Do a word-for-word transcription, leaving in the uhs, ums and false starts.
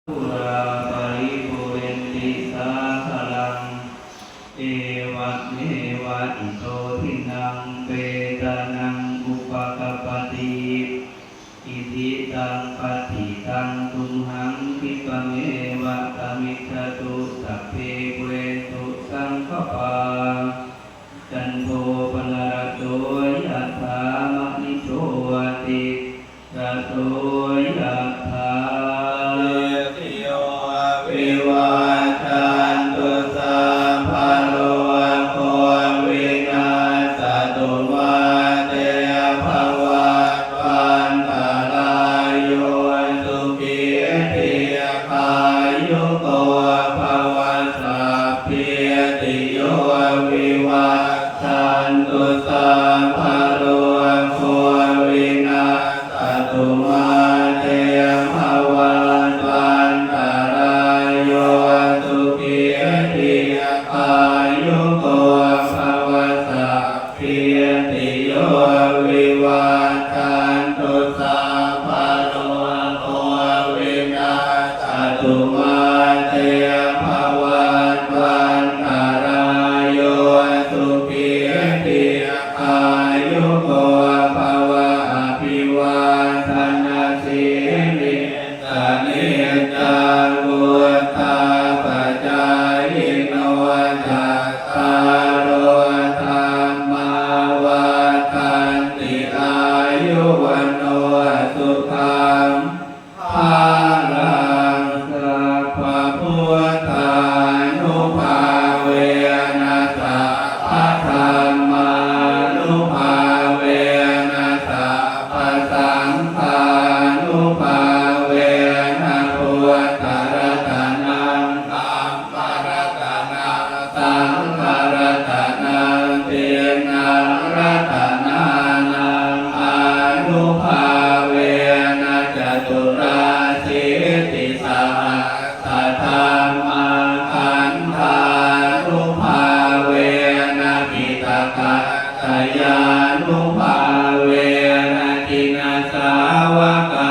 pūrā paripūrenti sāgaraṃ, evameva ito dinnaṃ petānaṃ upakappati. Icchitaṃ patthitaṃ tumhaṃ khippameva samijjhatu, sabbe pūrentu saṅkappā, cando paṇṇaraso yathā, maṇi jotiraso yathā. Sabbītiyo vivajjantu, sabbarogo vinassatu, mā te bhavatvantarāyo, sukhī dīghāyuko bhava. Sabbītiyo vivajjantu, sabbarogo vinassatu, mā te bhavatvantarāyo, sukhī dīghāyuko bhava. Sabbītiyo vivajjantu, sabbarogo vinassatu, mā te bhavatvantarāyo, sukhī dīghāyuko bhava. Abhivādanasīlissa niccaṃ vuḍḍhāpacāyino, cattāro dhammā vaḍḍhanti, āyu vaṇṇo sukhaṃ balaṃ. Sabbabuddhānubhāvena, sabbadhammānubhāvena, sabbasaṅghānubhāvena, buddharatanaṃ, dhammaratanaṃ, saṅgharatanaṃ, tiṇṇaṃ ratanānaṃ ānubhāvena, caturāsītisahassadhammakkhandhānubhāvena, piṭakattayānubhāvena, jinasāvaka